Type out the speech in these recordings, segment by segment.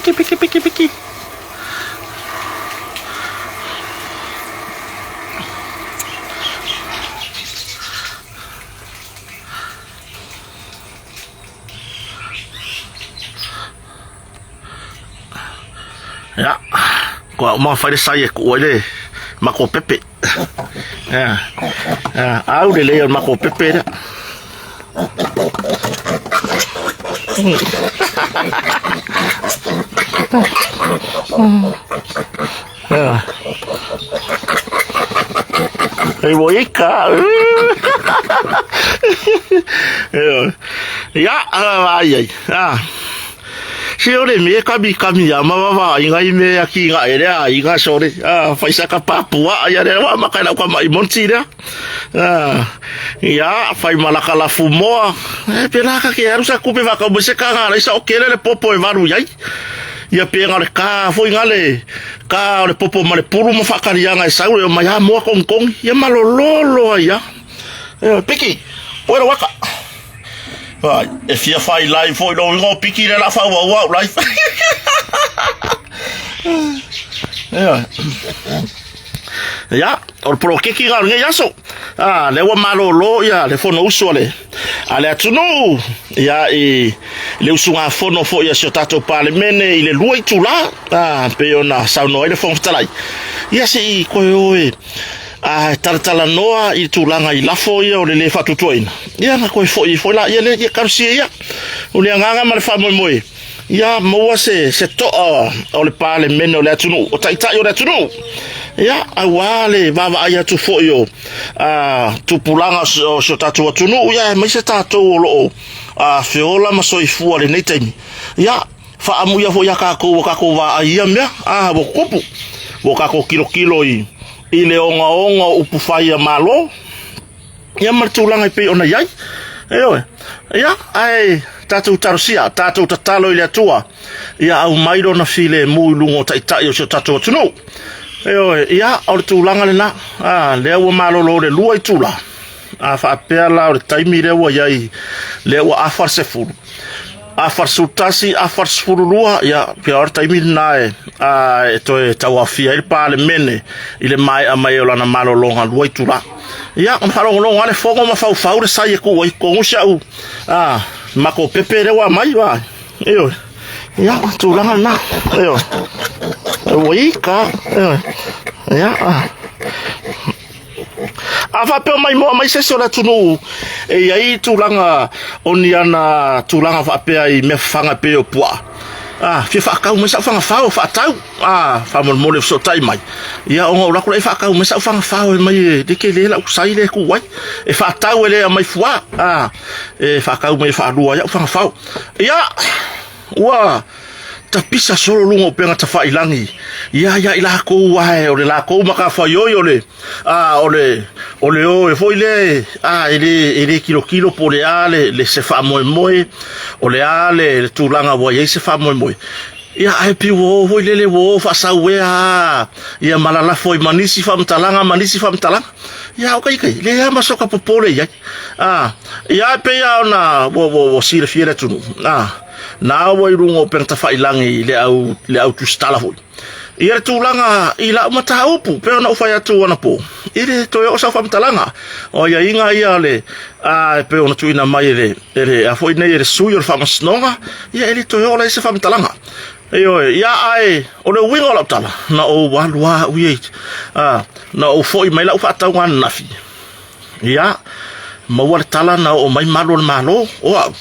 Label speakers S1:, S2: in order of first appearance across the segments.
S1: Piki, piki, piki, piki. Ia, kua uma whai le sai e ku ai le mako pepe. Ia, ia, au le lei o le mako pepe lea. Ia. Ei mo ika. Ia, ia, ai ai. Ah. Se o le me kami kami a ma va inga i me aki inga e lea inga sore a faisa ka papua ia le wa maka lau ka mai monti lea a ia fai malaka la fumoa e pela ka ke aru sa kupe va ka mo se ka ngala isa o kele le popo e valu iai ia pe nga le ka foi nga le ka o le popo ma le pulu ma whakarianga e sau e o mai a moa kong kong ia malololo ai ia e piki poe waka. Ai, e fia whai live foi lo ingo piki le la whau au au live. Ia. Ia, o le polokeki ngā o lenei aso. Ah, le ua malōlō ia le fono usu a le a le atunuu ia i le usugafono foi a si o tatou Palemene i le 2 itulā, ah, pei ona saunoa ai le Fofoga Fetalai. Ia se i koe o e a e talatalanoa i tulaga i lafo ia o le lē faatuatuaina, ia na koe foi foi la ia le ia kalusia ia. O le agaga ma le faamoemoe, ia maua se se toa o le Palemene o le atunuu, o taitai o le atunuu, ia auā le vaavaai atu foi o a tupulaga o si o tatou atunuu, ia aemaise tatou o loo a feola ma soifua i lenei taimi, ia faamuia foi iā kākou ua kākou vaai i ia mea, a ua tupu, ua kākou kilokilo i i le ogaoga o upu fai a Malo, ia ma le tulaga e pei ona i ai. Ioe. Ia, ae tatou talosia, tatou tatalo i le Atua, ia aumai lona filemu i luga o taitai o si o tatou atunuu. Ioe, ia, o le tulaga lena, a, lea ua malolo le 2 itula, a faapea la o le taimi lea ua i ai, lea ua afa le 10. Afa le 11, afa le 12, ia, pea o le taimi lena e, a, e toe tauaofia ai le Palemene i le maea mai o lana malologa 2 itula. Ia, ona faalogologo lava le fono ma faufau le sai e tuu ai i totonu si au, a, matou pepe lea ua aumai, va. Ioe. Ia, tulaga lena. Ioe. Ua ika. Ioe. Ia. A faapea mai moa mai se isi o le atunuu e i ai tulaga o ni ana tulaga faapea i mea fafaga e pei o puaa, a fia faatau mai sau fagafao faatau, a faamolemole fesootai mai, ia ona ou alu atu lea e faatau mai sau fagafao e mai e le tele lau sai lea e tuu ai, e faatau e le aumai fuā, a e faatau mai e faalua ai au fagafao. Ia, ua tapisa solo luga o upega tafailagi ia ia i lakou ae o le lakou matafaioi o le a o le o le o e foi lea a e le e le kilokilo po o le a le, le se faamoemoe o le a le, le tulaga ua i ai se faamoemoe ia ae pei ua o foi lele ua o faasauea a ia ma lalafo ai ma nisi faamatalaga ma nisi faamatalaga ia o kai kai le a ma soka popole i ai a ia e pei lava ona ua ua ua silafia le atunuu a Na ua i luga o upega tafailagi i le au, le au tusitala foi. Ia le tulaga i lau mataupu, pei ona ou fai atu anapo, i le toe oo sau faamatalaga. O aiaiga ia le, a, e pei ona tuuina mai e le, e le, a foi nei e le sui o le faamasinoga, ia e le toe oo la i se faamatalaga. Ioe, ia ae, o le uiga o lau tala, na ou alu lava au ia i, a, na ou foi mai lau faatauga ananafi, Ia, maua le tala na oo mai malu o le Malo, o au,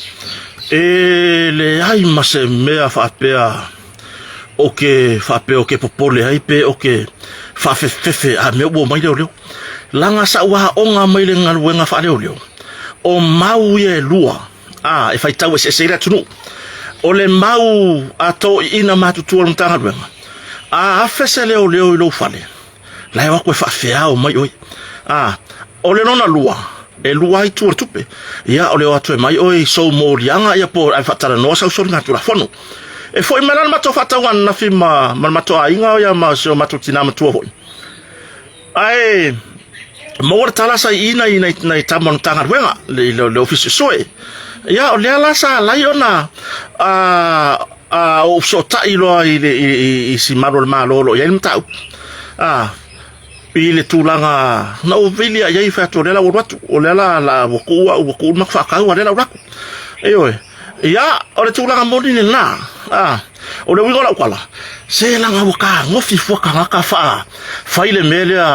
S1: e leai ma se mea faapea o ke faapea o ke popole ai pe o ke faafefefefe a mea ua omai leoleo. Laga sa'u aoga mai le galuega faaleoleo, o mau ia e lua, a e faitau eseese ai le atunuu. O le mau a toeaiina matutua o le Matagaluega, a afe se leoleo i lou fale, La e o atu e faafeao mai oe. A, o le lona lua, e lua ai itu o le tupe. Ia, o le o atu e mai oe i sou moliaga, ia po o le faatalanoa sau soligatulafono. E foi mai la le matou faatauga ananafi ma, ma le matou aiga, ia ma si o matou tinā matua foi. Ae, maua le tala sa i i nai, nai, nai tama o le Matagaluega, le, le, le Ofisa Suesue. Ia, o lea la sa alai ona, a, a ou fesootai loa i le i, i, i si malu o le Malo o lo o i ai le mataupu. A, i le tulaga na ou vili ai ai fai atu o lea la ua alu atu, o lea la, la ua tuu au, ua tuu le matou faatau, a lea la ua alu atu. Ioe. Ia, o le tulaga moni lena. A, o le uiga o lau tala, se leaga ua tagofi fua tagata faa fai le mea lea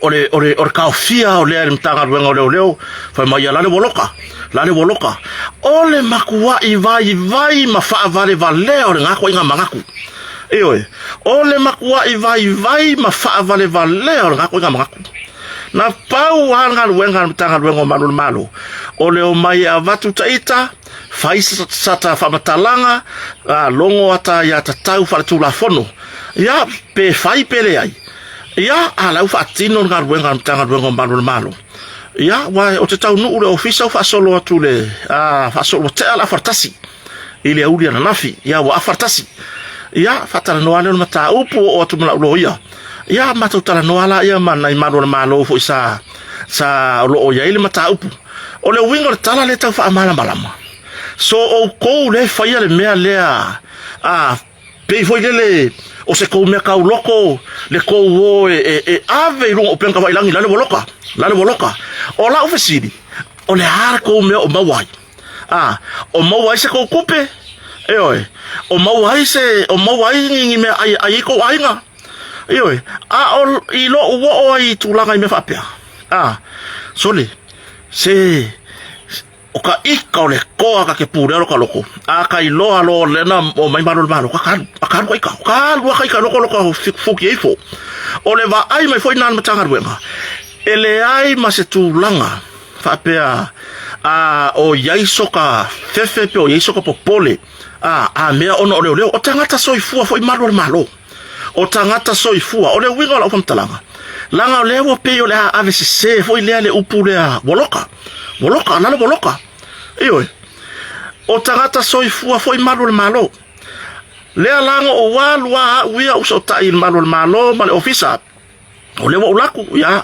S1: o le, o le, o le taofia o lea e le Matagaluega o Leoleo, fai mai ia lale ua loka, lale ua loka. O le matuai vaivai ma faavalevalea o lena ituaiga manatu. Ioe, o le matuai vaivai ma faavalevalea o lena ituaiga manatu. Na pau lava le galuega a le Matagaluega o Malu o le Malo, o le omai e avatu taita, fai sata faamatalaga, a, logo ata ia tatau faaletulafono. Ia, pe fai pe leai. Ia, a la ua faatino le galuega a le Matagaluega o Malu o le Malo. Ia, aua ou te taunuu i le ofisa ua faasolo atu le, a, faasolo, ua tea le afa le tasi i le aoauli ananafi. Ia, ua afa le tasi. Ia, faatalanoa lea o le mataupu, oo atu ma lau loia. Ia, matou talanoa laia ma nai malu o le Malo foi sa, sa o lo o i ai le mataupu. O le uiga o le tala lea e tau faamalamalama, so outou lea e faia le mea lea, a, pei foi lele o se tou mea tauloko le tou o e, e, e ave i luga o upega tafailagi lale ua loka, lale ua loka. O lau fesili, o le a le tou mea o maua ai? A, o maua ai se tou tupe? Ioe, o maua ai se, o maua ai ni, ni mea ai, ai ai tou aiga? Ioe, a o i lou oo ai i tulaga i mea faapea, a, sole, se, o ka ika o le koa ka ke pulea lo ka loko, a ka iloa lo lena o mai malo le malo, ka kalu, a kalu ka ika, o ka alu a ka ika loko loko fuki e ifo. O le vaai mai foi na le Matagaluega, e leai ma se tulaga faapea a o iai soka fefe pe o iai soka popole a, a mea ona o leoleo, o tagata soifua foi malu o le Malo. O tagata soifua, o le uiga o lau faamatalaga, leaga o lea ua pei o le a ave sese foi lea le upu lea ua loka, ua loka, lalo ua loka. Ioe, o tagata soifua foi malu o le Malo. Lea la na ou alu lava au ia ou fesootai i le malu o le Malo ma le Ofisa, O lea ua ou laku, ia,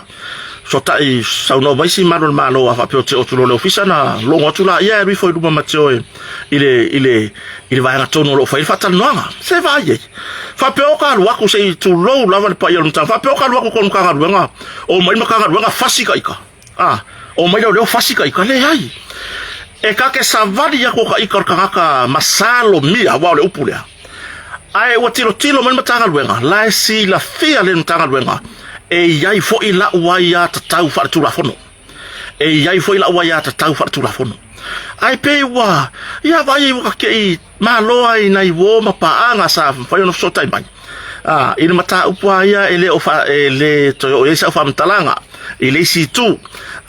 S1: sotai saunoa mai si malu o le Malo a faapea o te otu loa le ofisa na logo atu la ia e alu ifo i luma ma te oe i le, i le, i le vaega tonu o lo o fai le faatalanoaga. Se vaai ai. Faapea o ka alu aku se i tulou lava le paia o le mataupu. Faapea o ka alu aku konu Matagaluega, o mai Matagaluega fasi ka ika. Ah, o mai leo leo fasi ka ika, leai. E ka ke savali aku o ka ika o le tagata masalo mia, aua o le upu lea. Ae ua tilotilo mai le Matagaluega, la e silafia le Matagaluega, e i ai foi la'u aiatatau faaletulafono. E i ai foi la'u aiatatau faaletulafono. Ae pei ua, ia vaai ai ua kake'i malo ai i nai uo ma paaga sa mafai ona fesootai mai. A, i le mataupu lava ia e le o fa, e le toe oo i ai sau faamatalaga i le isi itu.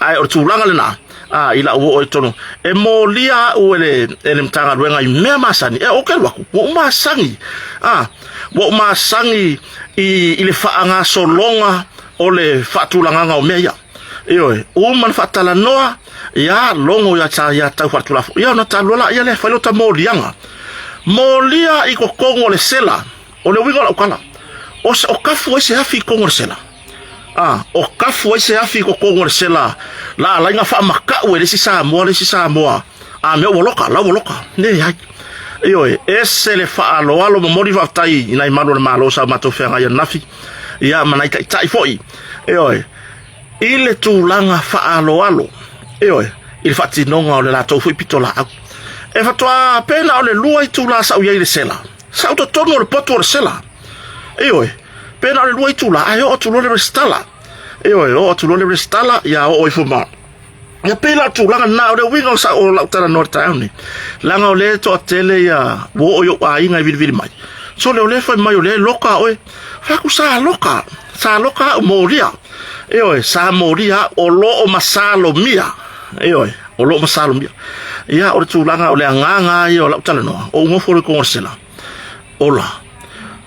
S1: Ae o le tulaga lena, a, i la'u oo i totonu, e molia a'u e le, e le Matagaluega i mea masani, e ou te alu atu, ua ou masani, a, ua ou masani i, i le faagasologa o le faatulagaga o mea ia. Ioe, uma ona faatalanoa, ia, logo ia ta, ia tau faaletulafono, ia ona ta alu loa laia lea, fai lota moliaga. Molia i totonu o le sela, o le uiga o lau tala, o, o kafu ai se afi i totonu o le sela. A, o kafu ai se afi i totonu o le sela, la alai na faamaka'u e le isi Samoa le isi Samoa, a mea ua loka, la ua loka. Leai. Ioe, ese le faaaloalo, momoli faafetai i nai malu o le Malo sa o matou feagai ananafi, ia ma nai taitai foi. Ioe, i le tulaga faaaloalo, ioe, i le faatinoga o le latou foi pitolaau. E faatoa pe na o le 2 itula sa ou i ai i le sela, sa ou totonu o le potu o le sela. Ioe, pe na o le 2 itula, ae oo atu loa le resitala. Ioe, oo atu loa le resitala, ia oo ifo ma. Ia pei la o le tulaga lena, o le uiga o sa o lau talanoa i le taeao nei, leaga o lea e toatele ia ua oo i ou aiga e vilivili mai. Sole o lea e fai mai o lea e loka oe. Fai atu sa loka, sa loka au molia. Ioe, sa molia au, o lo o masalomia. Ioe, o lo o masalomia. Ia, o le tulaga o le agaga ia o lau talanoa, o ou nofo loa i totonu o le sela. Ola,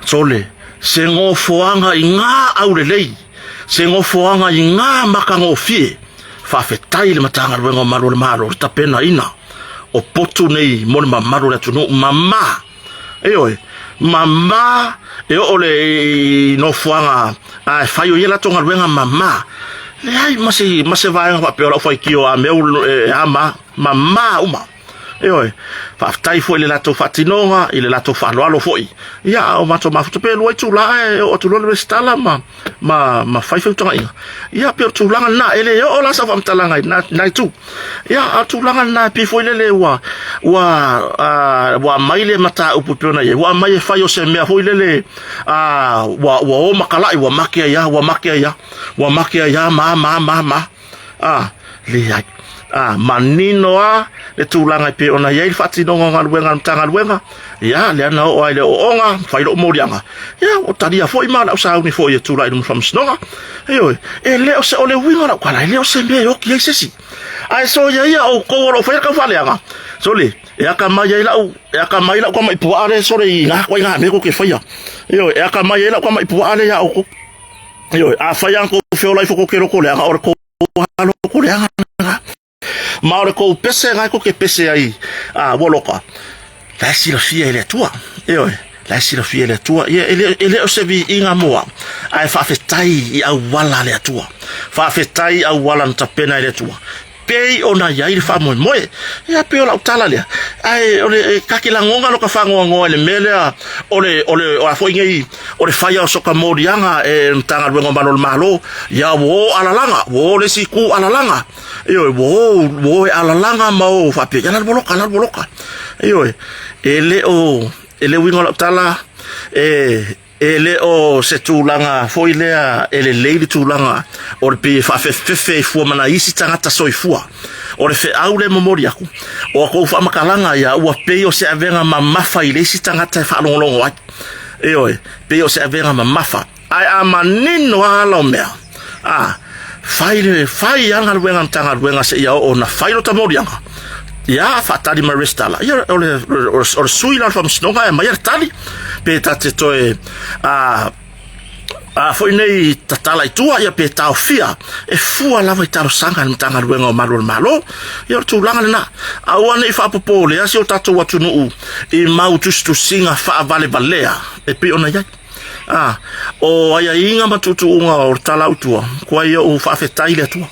S1: sole, se nofoaga i ngā aulelei, se nofoaga i ngā makagofie, faafetai i le Matagaluega o Malu o le Malo le tapenaina o potu nei mo le mamalu o le atunuu, mamā, ioe, mamā e oo le i nofoaga a e fai o ia latou galuega mamā. Leai ma se, ma se vaega faapea o lau faitio a mea e ama, mamā uma. Ioe, faafetai foi i le latou faatinoga, i le latou faaaloalo foi. Ia, a o matou mafuta pe lua itula ae oo atu loa le resitala ma, ma, ma fai feutagaiga. Ia, pei o le tulaga lena, e le oo la sau faamatalaga i lena itu. Ia, a o le tulaga lena e pei foi lele ua, ua, ua aumai le mataupu e pei ona i ai, ua aumai e fai o se mea foi lele, ua, ua o makalai, ua make ai lava, ua make ai lava, ua make ai lava ma, ma, ma, ma. A, leai. A, manino lava le tulaga e pei ona i ai le faatinoga o galuega a le Matagaluega, ia, lea na oo ai i le ooooga, fai lou moliaga, ia, ua talia foi ma lau sauni foi e tulai i luma o le Faamasinoga. Ioe, e le o se, o le uiga o lau tala, e le o se mea e oti ai se isi. Ae soia ia outou o lo o faia le taufaaleaga, sole, e atamai ai lau, e atamai lau tamai puaa lea sole i na ituaiga mea tou te faia. Ioe, e atamai ai lau tamai puaa lea ia outou. Ioe, afai lava na tou feola ifo tou te loto leaga, o le tou loto leaga lena. Ma o le tou pese lena tou te pese ai, a, ua loka, la e silafia e le Atua. Ioe, la e silafia e le Atua. Ia, e le, e le o se viiga mo au, ae faafetai i auala a le Atua. Faafetai i auala na tapena e le Atua. Pei ona i ai le faamoemoe. Ia, pei o lau tala lea. Ae o le, e, ta te lagona lo ka faanoanoa i le mea lea o le, o le, o a foi nei, o le faia o soka moliaga e le Matagaluega o Malo o le Malo, ia ua o alalaga, ua o le isi itu alalaga. Ioe, ua o, ua o e alalaga ma o faapea, ia lalo loka, lalo loka. Ioe, e le o, e le uiga o lau tala, e, E le o se tulaga foi lea e lelei le tulaga o le pei e faafefefefe ai fua ma nai isi tagata soifua. O le feau lea e momoli aku, o a kou faamatalaga ia ua pei o se avega mamafa i le isi tagata e faalogologo ai. Ioe, pei o se avega mamafa. Ae a manino lava ala o mea, a, fai le, fai lava galuega a Matagaluega seia oo ona fai lota moliaga, ia, faatali mai resitala. Ia, o le, o le, o le sui la o le faamasinoga e aumaia le tali, pe ta te toe, a, a foi nei tatala i tua, ia pe taofia, e fua lava i talosaga a le Matagaluega o Malu o le Malo. Ia, o le tulaga lena. Aua ne i faapopolea si o tatou atunuu i mau tusitusiga faavalevalea e pei ona i ai. A, o aiaiga ma tuutuuga o le Tala Autua, kua ia ou faafetai i le Atua.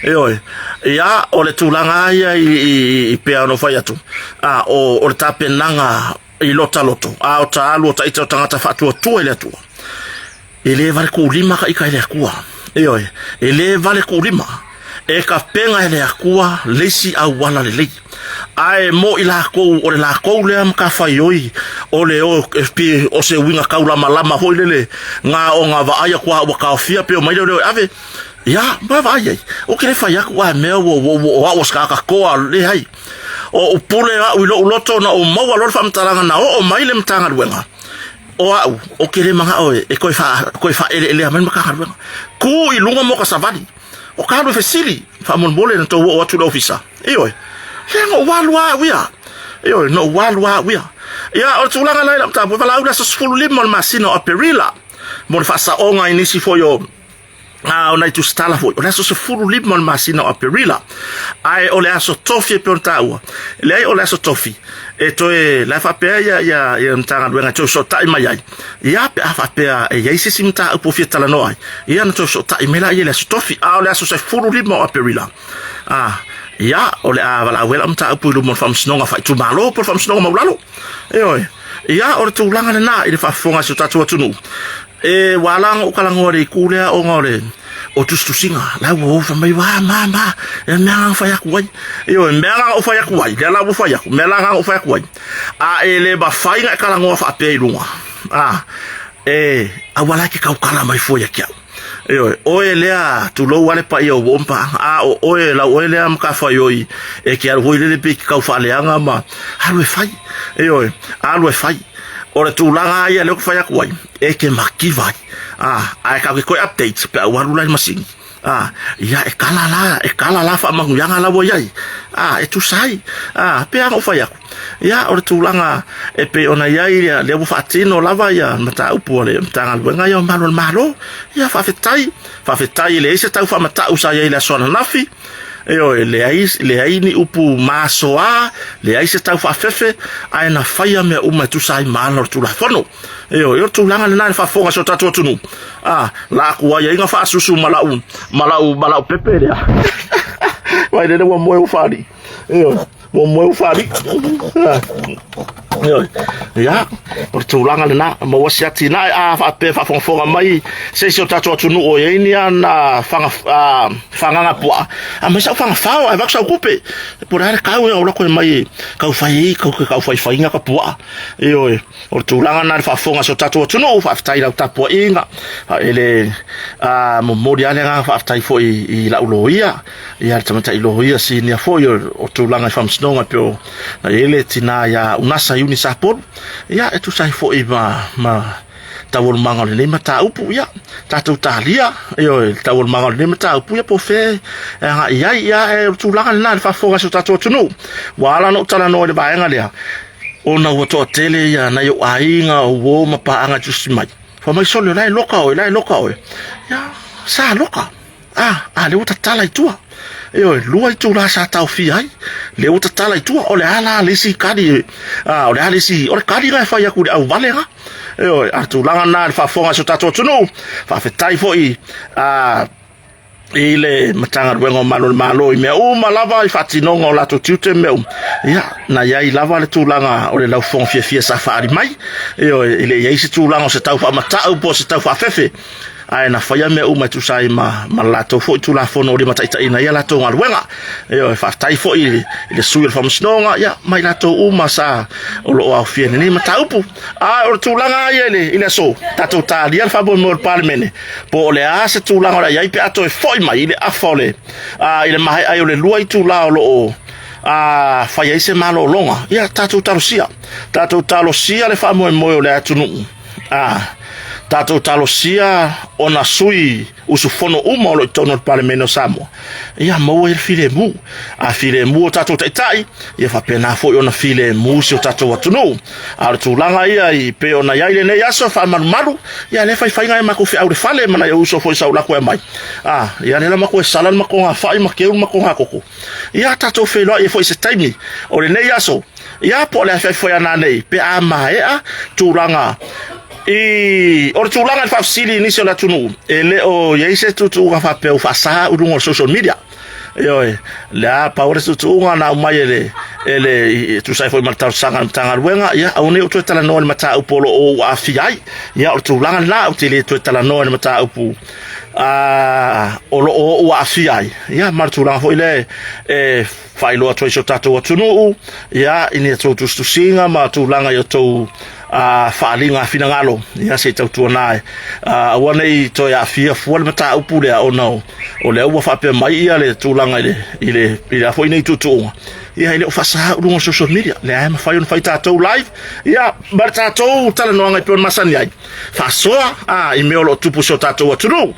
S1: Ioe, ia, o le tulaga lava ia i, i, i pea ona fai atu, a, o, o le tapenaga i lota loto, a o ta alu o ta ita o tagata faatuatua i le Atua. E le vale kuulima ka ika i le Atua. Ioe, e le vale kuulima. E tapena e le Atua le isi auala lelei. Ae mo i lakou, o le lakou lea matafaioi, o le o, e pei o se uiga taulamalama foi lele, na ona vaai atu lava ua taofia pe omai lea o leo e ave. Ia, ma vaai ai, ou te le fai atu a mea ua, ua, ua, o au o se tagata toa, leai. O ou pule au i lou loto na ou maua loa le faamatalaga na oo mai le Matagaluega, o au, ou te le manao e, e toe faa, toe faaeleelea mai le Matagaluega. Tu i luga mo ka savali. O ka alu e fesili, faamolemole na tou oo atu i le ofisa. Ioe, lea na ou alu lava au ia. Ioe, na ou alu lava au ia. Ia, o le tulaga la i lau mataupu, e valaau i le aso 15 o le masina o Aperila mo le faasaoga i nisi foi o a o nai tusitala foi, o le aso 15 o le masina o Aperila. Ae o le aso tofi e pei ona taua, leai o le aso tofi e toe, la e faapea ia, ia, ia Matagaluega e toe fesootai mai ai, ia pe a faapea e i ai se isi mataupu o fia talanoa ai, ia ona toe fesootai mai laia i le aso tofi, a o le aso 15 o Aperila, a, ia, o le a valaau ai lau mataupu i luma o le Faamasinoga Faaitumalo po o le Faamasinoga Maualalo. Ioe, ia, o le tulaga lena i le faafofoga a si o tatou atunuu. E, ua ala ona ou talanoa i le itu lea ona o le o tusitusiga, la ua o fai mai, wa, ma, ma, e mea na fai atu ai. Ioe, mea na ou fai atu ai, lea la ua fai atu, mea la na ou fai atu ai. A e le mafai ona e talanoa faapea i luga, a, e, aua la e te tautala mai fua ia te au. Ioe, oe lea, tulou lava le paia o uo ma paaga, a o oe, lau oe lea matafaioi e te alu foi lele pei te tau faaleaga ma alu e fai. Ioe, alu e fai. O le tulaga lava ia lea ou te fai atu ai, e te mativa ai. A, ae tatou te toe update pe a ua alu la i le masini. A, ia e kala la, e kala la faamanuiaga la ua i ai. A, e tusa ai. A, pei lava ona ou fai atu, ia o le tulaga e pei ona i ai ia, lea ua faatino lava ia mataupu a le Matagaluega ia o Malu a le Malo. Ia faafetai, faafetai e leai se tau faamatau sa i ai i le aso ananafi. Ioe, leai, leai ni upu masoa, leai se tau faafefe, ae na faia mea uma e tusa ai ma ala o le Tulafono. Ioe, o le tulaga lena i le faafofoga a si o tatou atunuu. A, la aku ai aiga faasusu ma lau, ma lau, ma lau pepe lea. Vai lele ua moe ua faalii. Ioe. Momoe ua faalii. Ioe. Ia, o le tulaga lena, maua se atinae a faapea faafogafoga mai se isi o tatou atunuu o i ai ni ana faga, a, fagaga puaa, aumai sau fagafao ae avatu sau tupe. Po o le a le tau e ou lako e mai kau fai ai kau ke kau faifaiga ka puaa. Ioe, o le tulaga lena i le faafofoga a si o tatou atunuu, faafetai i lau tapuaiga. E le a, momoli lava le agaga faafetai foi i lau loia, ia le tamaitai loia sinia foi o tulaga i faamasinoga e pei ona i ai le tina ia Unasa Iuni Sapolu, ia e tusa ai foi ma, ma taualumaga o lenei mataupu, ia tatou talia, ioe, le taualumaga o lenei mataupu, ia po o fea e agai i ai, ia e o le tulaga lena i le faafofoga a si o tatou atunuu. Ua ala ona ou talanoa i le vaega lea, ona ua toatele ia nai ou aiga, o uo ma paaga e tusi mai. Fai mai, sole, o la e loka oe, o la e loka oe. Ia, sa loka. Ah, a lea ua tatala i tua. Ioe, lua itula sa taofia ai, lea ua tatala i tua. O le a la le isi kali, ah, o le a le isi, o le kali la e fai atu i le auvale la. Ioe, a tulaga na i le faafofoga a si o tatou atunuu, faafetai foi, ah, i le Matagaluega o Malu o le Malo i mea uma lava i faatinoga o latou tiute ma mea uma. Ia, na i ai lava le tulaga o le laufofoga fiafia sa faaali mai, ioe, e le i ai se tulaga o se tau faamatau po o se tau faafefe, ae na faia mea uma e tusa ai ma, ma le latou foi Tulafono o limataitaiina ai a latou galuega. Ioe, faafetai foi i le, i le sui o le Faamasinoga, ia, ma i latou uma sa o lo o aofia i lenei mataupu. A o le tulaga lava ia i le, i le aso, tatou talia le faamoemoe o le Palemene, po o le a se tulaga o le a i ai pe a toe foi mai i le afa o le, a, i le maea ai o le lua itula o lo o a, fai ai se malologa, ia tatou talosia, tatou talosia le faamoemoe o le atunuu, a, tatou talosia ona sui usufono uma o lo o i totonu o le Palemene o Samoa, ia maua ai le filemu. A filemu o tatou taitai, ia faapena foi ona filemu si o tatou atunuu. A o le tulaga ia i pei ona i ai lenei aso faamalumalu, ia lea faifaiga e matou feau i le fale ma nai ou uso foi sa ou lako e aumai. A, ia lea la matou e sala le matou gafai ma keu le matou gakoko. Ia tatou feiloai ai foi i se taimi o lenei aso, ia po o le afiafi foi a nanei pe a maea tulaga i o le tulaga i le faafesili i nisi o le atunuu, e le o i ai se tuutuuga faapea ua faasa i luga o le social media. Ioe, le a pau le tuutuuga na aumai e le e le e tusa ai foi ma le talosaga a le Matagaluega, ia aua ne i ou toe talanoa i le mataupu o lo o ou aafia ai. Ia o le tulaga lena, ou te le toe talanoa i le mataupu a o lo o ou aafia ai. Ia ma le tulaga foi lea e faailoa atu ai i si o tatou atunuu, ia i ni a outou tusitusiga ma tulaga i a outou a faaaliga finagalo, ia se i tautuana e aua ne i toe aafia fua le mataupu lea ona o lea ua faapea mai ia le tulaga i le i le i le a foi nei tuutuuga, ia e le o faasaau i luga o social media, lea e mafai ona fai tatou live, ia ma le tatou talanoaga e pei ona masani ai, faasoa a i mea o lo o tupu i si o tatou atunuu.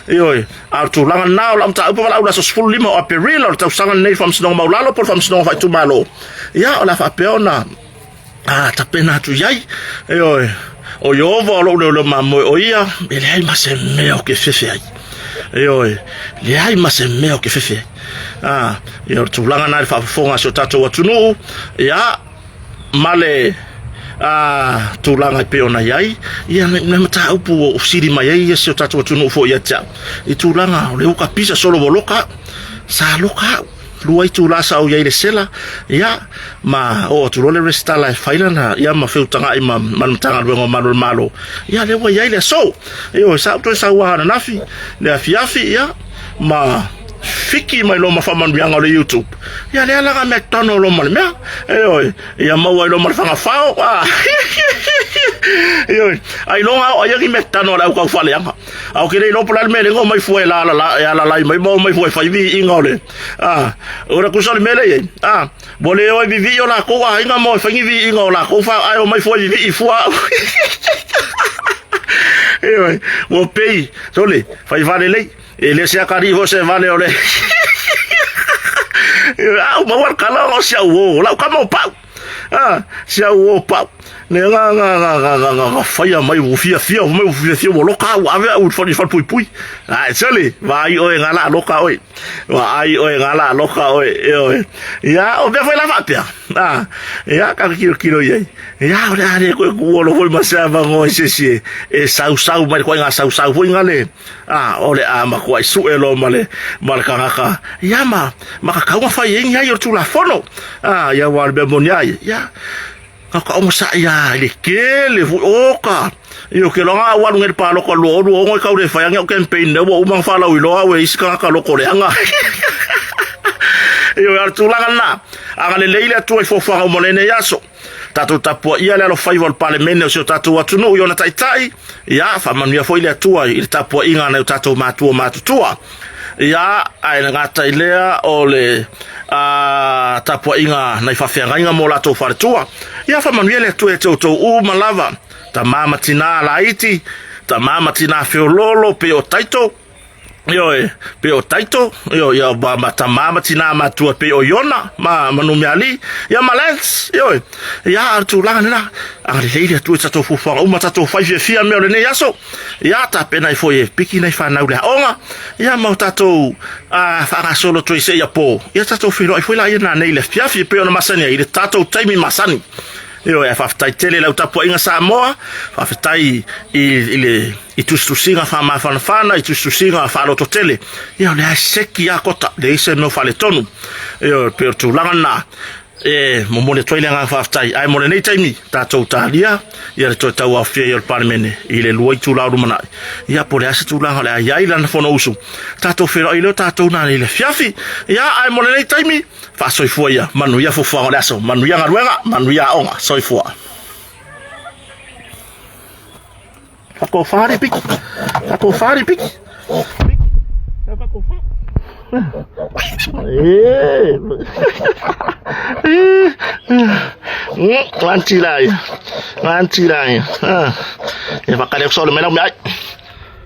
S1: Ioe, a o le tulaga lena o lau mataupu valaau i le aso 15 o Aperila o le tausaga lenei i le Faamasinoga Maualalo po o le Faamasinoga Faaitumalo, ia o le a faapea ona a tapena atu i ai. Ioe, o Ieova o lou leoleo mamoe o ia, e leai ma se mea ou te fefe ai. Ioe, leai ma se mea ou te fefe ai. A, ia o le tulaga lena i le faafofoga a si o tatou atunuu, ia, ma le a, tulaga e pei ona i ai, ia le mataupu ua fesili mai ai si o tatou atunuu foi ia te au, i tulaga o le uka pisa solo ua loka au, sa loka au. Lua itula sa ou i ai i le sela, ia, ma oo atu loa le resitala e fai lana, ia, ma feutagai ma, ma le Matagaluega o Malu o le Malo, ia, lea ua i ai le aso. Ioe, sa ou toe sau lava ananafi, le afiafi, ia, ma fiki mai loa ma faamanuiaga o le YouTube. Ia, lea la mea tano loa ma le mea. Ioe, ia maua ai loa ma le fagafao. Ah. Ioe, ailoga o ai ni mea tano a le au kaufaleaga. A o ke le iloa po o le a le mea lea na omai fua e lalala, e alalai mai ma omai fua e fai viiga o le, a, o le tusa o le mea lea e i ai, a, ua le o e vivii o lakou aiga ma o e fai ni viiga o lakou fa, ae omai fua e vivii fua au. Ioe, ua pei, sole, fai valelei, e le se atalii foi se vale o le, Ioe, a ua maua le tala ona o si au uo, o lau tama o Pau. Ah, si au o pau. Le nga nga nga nga nga nga nga faia mai ua fiafia mai ua fiafia ua loka au ave au i le fale puipui. Ai sole, vaai oe nga la loka oe. Vaai oe nga la loka oe. Ioe. Ia, o mea foi la faapea. A, ia, ka kilokilo i ai. Ia, o le a le koe kuolo foi ma se avanoa i se isi e, e sausau mai le koaiga sausau foi ngale. A, o le a matuai sue loa ma le, ma le tagata. Ia, ma, ma ka tau na fai ai ni ai o le Tulafono. A, ia, aua o le mea moni a ia, ia, ka ka onosai lava i le tele foi, oka. Ioe, ou te iloa na ou alu nei i le palota 2026 e tau le fai ane au campaign lea ua uma ona faalauiloa au e isi tagata loto leaga. Ioe, a o le tulaga lena, agalelei le Atua i fuafuaga uma o lenei aso. Tatou tapuaia le alofaiva o le Palemene o si o tatou atunuu i ona taitai, ia, faamanuia foi le Atua i le tapuaiga a nai o tatou matua matutua. Ia, ae le gata i lea o le a, tapuaiga nai faafeagaiga mo latou faletua. Ia, faamanuia le Atua ia te outou uma lava, tama ma tinā laiti, tama ma tinā feoloolo pei o Taito, Ioe, pei o Taito, ioe, ia, ma, ma tama ma tinā matua pei o Iona, ma, ma Numealii, ia ma Lance, ioe. Ia, a o le tulaga lena, agalelei le Atua i tatou fuafuaga uma, tatou fai fiafia mea o lenei aso, ia, tapena ai foi e piki nai fanau i le aoga, ia, ma o tatou a, faagasolo atu ai seia po, ia tatou feiloai foi laia nanei i le afiafi e pei ona masani ai i le tatou taimi masani. Ioe, ae faafetai tele i lau tapuaiga Samoa, faafetai i, i le i tusitusiga faamafanafana, i tusitusiga faalototele. Ia, o lea e seki lava kota, leai se mea o faaletonu. Ioe, e pei o le tulaga lena e momoli atu ai le agaga faafetai. Ae mo lenei taimi, tatou talia ia le toe tauaofia ai o le Palemene i le 2 itula o lumanai. Ia, po o le a se tulaga o le a i ai lana Fonousu, tatou feiloai lea o tatou nanei i le afiafi. Ia, ae mo lenei taimi, faasoifua ia, manuia fuafuaga o le aso, manuia galuega, manuia aoga. Soifua. Faatofa le piki. Faatofa le piki. Piki. Faatofa. Eh. Nganti lai. Nganti lai. Ah. E whakareo solo me lau me ai.